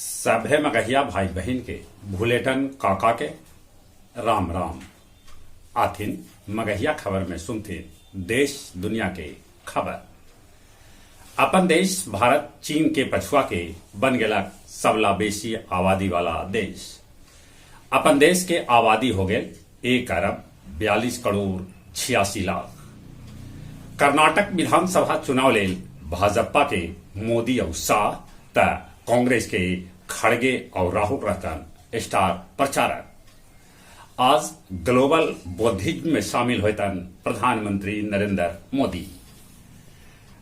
सभे मगहिया भाई बहिन के भुलेटन काका के राम राम। आथिन मगहिया खबर में सुनथिन देश दुनिया के खबर। अपन देश भारत चीन के पछुआ के बन गेला सबला बेसी आबादी वाला देश। अपन देश के आबादी हो गेल 1,42,86,00,000। कर्नाटक विधानसभा चुनाव लेल भाजपा के मोदी और शाह त कांग्रेस के खड़गे और राहुल रहतन स्टार प्रचारक। आज ग्लोबल बौद्धिज्म में शामिल होतन प्रधानमंत्री नरेंद्र मोदी।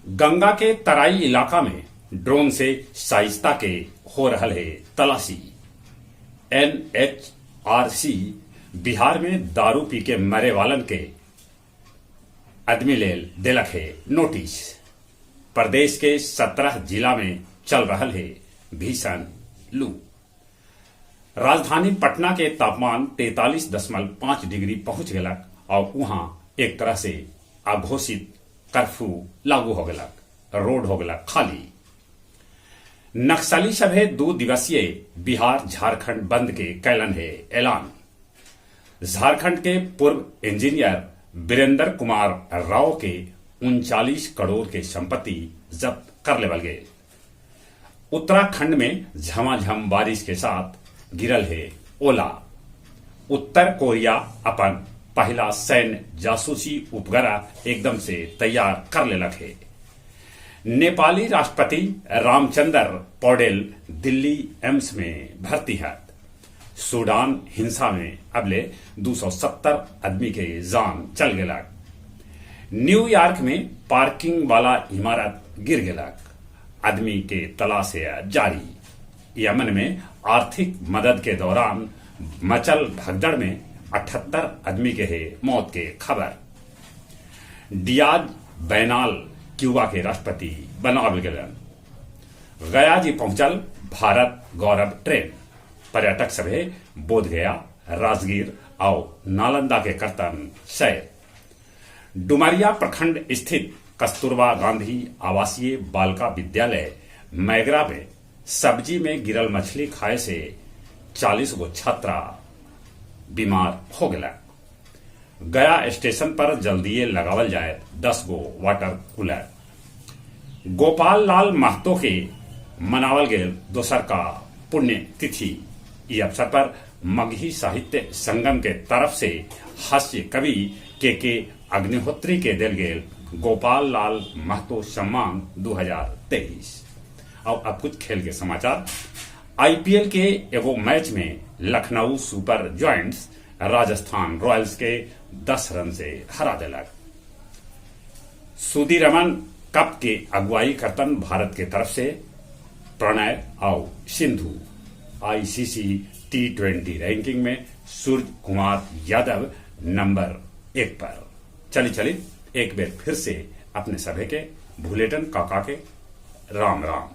गंगा के तराई इलाका में ड्रोन से शाइस्ता के हो रहल है तलाशी। एनएचआरसी बिहार में दारू पी के मरे वालन के आदमी लेल देलक है नोटिस। प्रदेश के 17 जिला में चल रहल है भीषण लू। राजधानी पटना के तापमान 43.5 डिग्री पहुंच गेलक और वहां एक तरह से अघोषित कर्फ्यू लागू हो गेलक। रोड हो गेलक खाली। नक्सली सभे 2 दिवसीय बिहार झारखंड बंद के कैलन है ऐलान। झारखंड के पूर्व इंजीनियर वीरेंद्र कुमार राव के 39 करोड़ के संपत्ति जब्त कर लेवल गए। उत्तराखंड में झमाझम बारिश के साथ गिरल है ओला। उत्तर कोरिया अपन पहला सैन्य जासूसी उपग्रह एकदम से तैयार कर लेलक है। नेपाली राष्ट्रपति रामचंद्र पौडेल दिल्ली एम्स में भर्ती है। सूडान हिंसा में अबले 270 आदमी के जान चल गेलक। न्यूयॉर्क में पार्किंग वाला इमारत गिर गेलक। आदमी के तलाश जारी। यमन में आर्थिक मदद के दौरान मचल भगदड़ में 78 आदमी के है मौत के खबर। डियाज बैनाल क्यूबा के राष्ट्रपति बनावल गेलन। गया जी पहुंचल भारत गौरव ट्रेन। पर्यटक सभे बोधगया, राजगीर और नालंदा के करतन सैर। डुमरिया प्रखंड स्थित कस्तूरबा गांधी आवासीय बालिका विद्यालय मैगरा में सब्जी में गिरल मछली खाए से 40 गो छात्रा बीमार हो गया। गया स्टेशन पर जल्दिए लगावल जाए 10 गो वाटर कूलर। गोपाल लाल महतो के मनावल गेल दोसर का पुण्य तिथि। ई अवसर पर मगही साहित्य संगम के तरफ से हास्य कवि के अग्निहोत्री के दिल गेल गोपाल लाल महतो सम्मान 2023। और अब कुछ खेल के समाचार। आईपीएल के एगो मैच में Lucknow super giants Rajasthan Royals के 10 रन से हरा दिलक। सुदीरमन कप के अगुवाई करतन भारत के तरफ से प्रणय और सिंधु। आईसीसी टी20 रैंकिंग में सूर्य कुमार यादव नंबर 1 पर। चली चली एक बार फिर से अपने सभे के भुलेटन काका के राम राम।